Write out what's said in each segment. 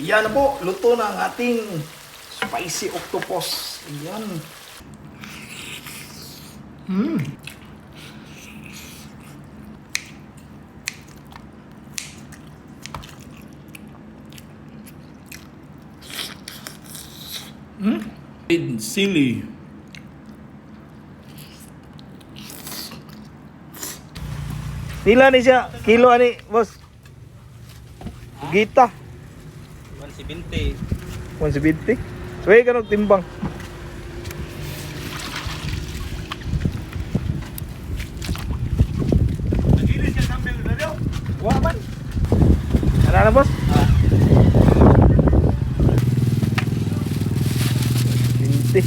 Yan na po. Luto na ang ating spicy octopus. Ayan. Sili. Pila ni siya? Kilo ani, boss? Gita. 170. 170. So, ay kanog timbang. Wa man. Ano na, boss? 20.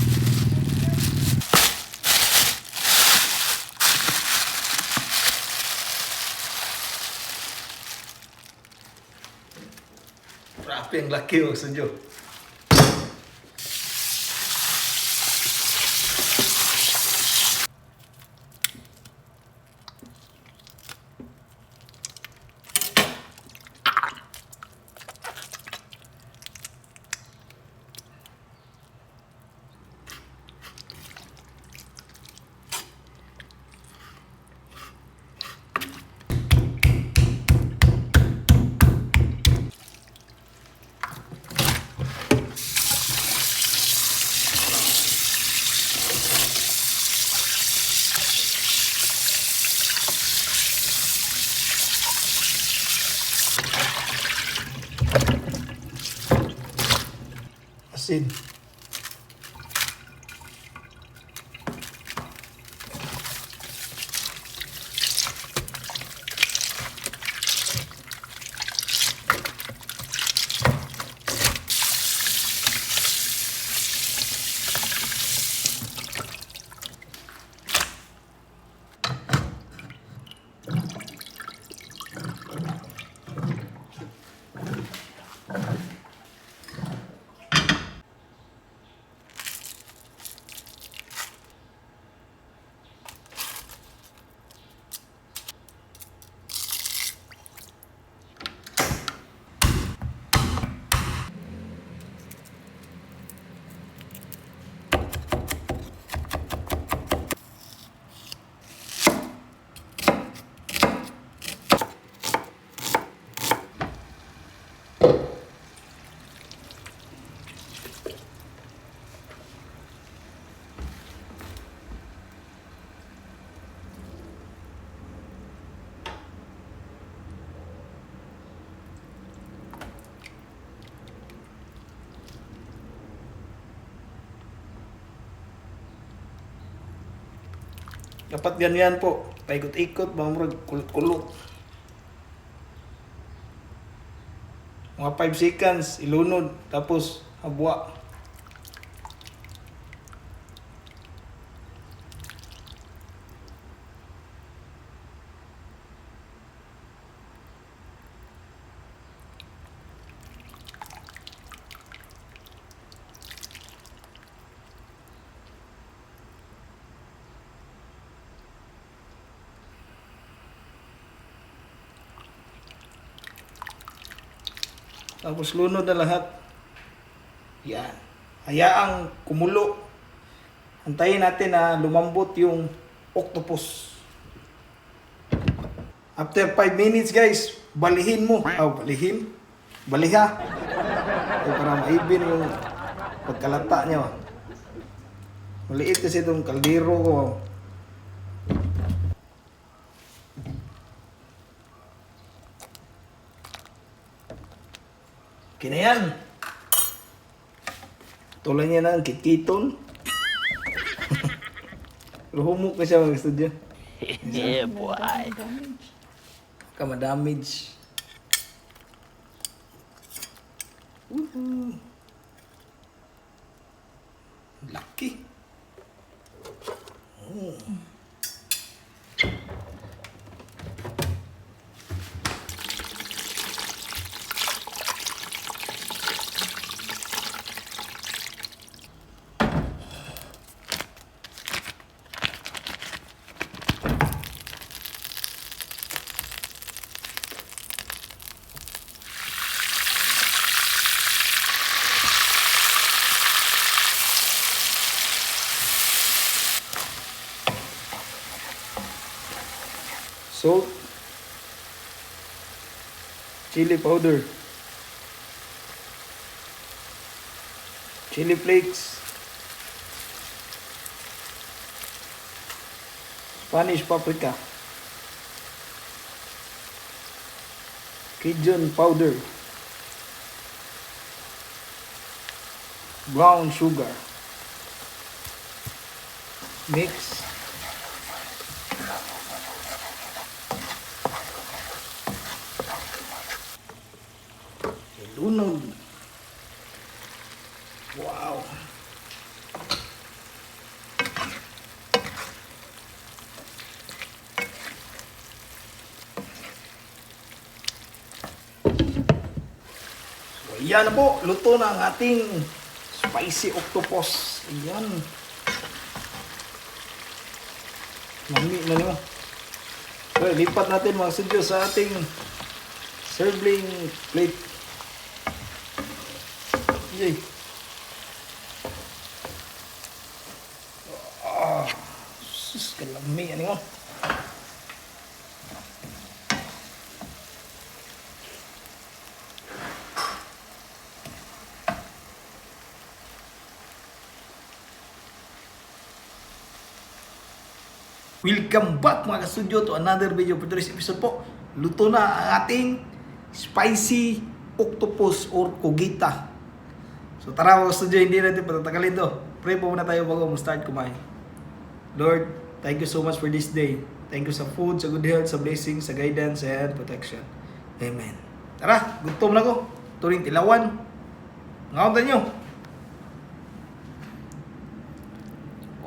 Grabe ang laki oh, Sanjo. Asin. Dapat ganyan po. Paikot-ikot, mga murag kulot-kulot. Mga 5 seconds, ilunod, tapos habwa. Tapos lunod na lahat. Yan. Hayaang kumulo. Antayin natin na lumambot yung octopus. After 5 minutes, guys, balihin mo. Oh, balihin? Baliha. O para maibin yung pagkalata niya. Oh. Maliit kasi itong kaldero ko. Okay na yan. Tulad niya na ang kitkiton. Pero humok na siya mag-studio. Yeah, boy. Baka ma-damage. Woohoo! Laki. Oh. Salt. Chili powder. Chili flakes. Spanish paprika. Cajun powder. Brown sugar. Mix. Lunod. Wow. So, ayan na po. Luto na ang ating spicy octopus. Ayan. Lami na niyo. So, lipat natin mga studio sa ating serving plate. Yay. Ah, sus, kalami. Ano mo? Welcome back mga ka-studio to another video for today's episode po. Luto na ang ating spicy octopus or kugita. So tara mga ka-studio, hindi natin patatagalin to. Pray po muna tayo bago mag-start kumain. Lord, thank you so much for this day. Thank you sa food, sa good health, sa blessing, sa guidance, and protection. Amen. Tara, gutom na ko. Turing tilawan. Ngaon tayo.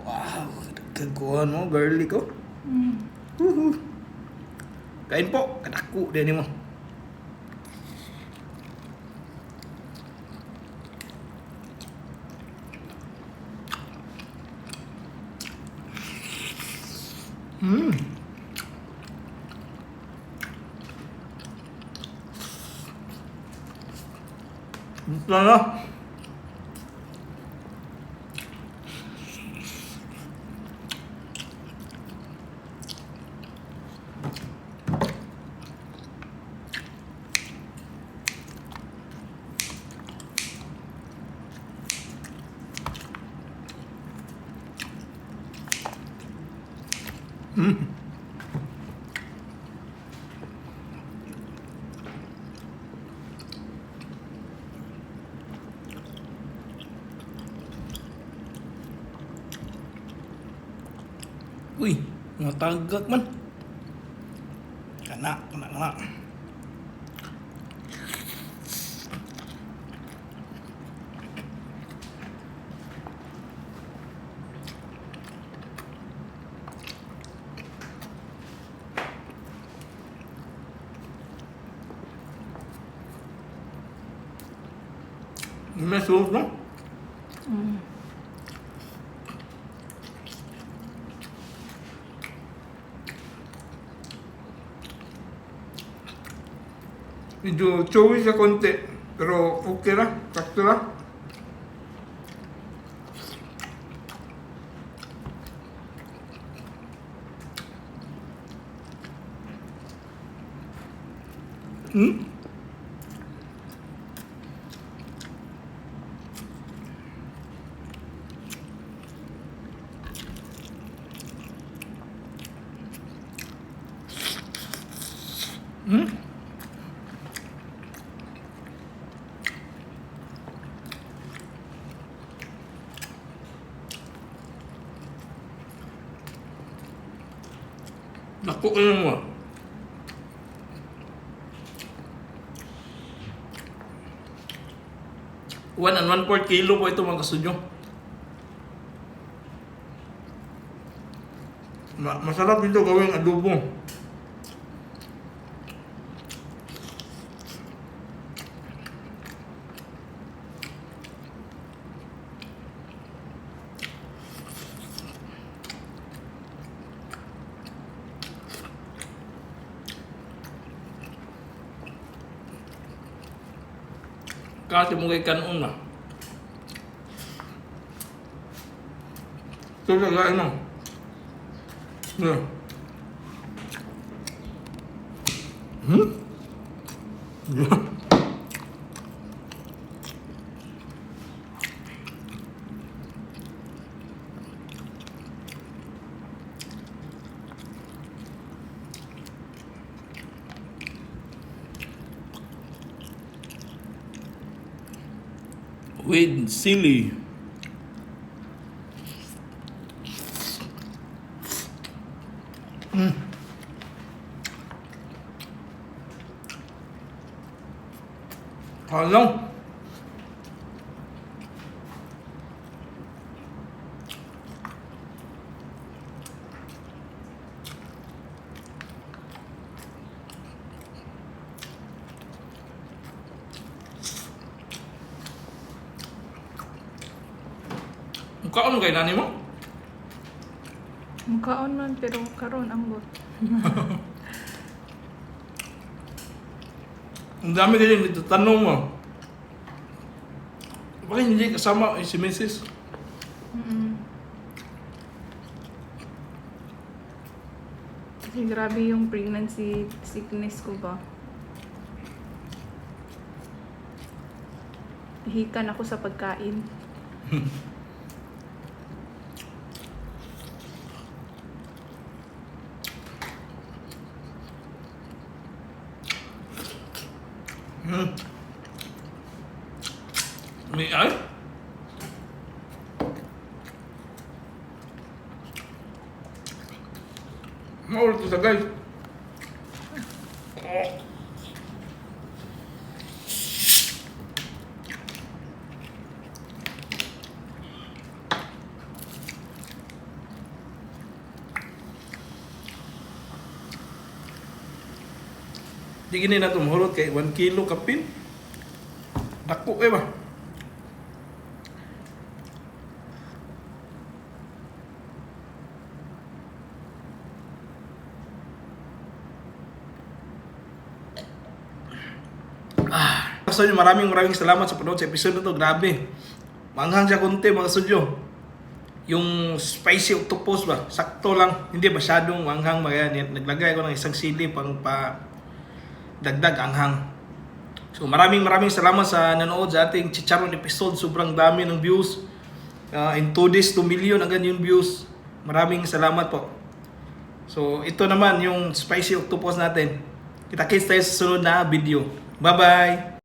Wow, kagkuhan mo, girly ko. Woohoo. Kain po, kadako din mo. Lala. Uy, mga tagak man. Kana, kana, kana. May sauce, no? Medyo chewy siya konti. Pero okay ra, sakto ra. Dako kayo mo. Ah. 1 1/4 kilo po ito mga kasudyo. Masarap ito gawing adobo. Kasi mo kay kanon na. Ito na kain mo. Yeah. With sili. Ano? Mukhaon kay nani mo? Mukhaon man pero karon ambot. Ang dami kasi dito tanong mo. Bakit hindi kasama eh, si Mrs.? Kasi grabe yung pregnancy sickness ko ba. Hikan ako sa pagkain. May ay? Maulit sa guys. Di gini na tumurot kay 1 kilo kapin. Dako eh ba? So yun, maraming maraming salamat sa panood sa episode na to. Grabe. Manghang siya konti, mga sudyo. Yung spicy octopus ba? Sakto lang. Hindi masyadong manghang. Mga yan. Naglagay ako ng isang sili pang pa dagdag anghang. So maraming maraming salamat sa nanood sa ating chicharon episode. Sobrang dami ng views. In 2 days, 2 million agad yung views. Maraming salamat po. So ito naman yung spicy octopus natin. Kita-kits tayo sa sunod na video. Bye-bye!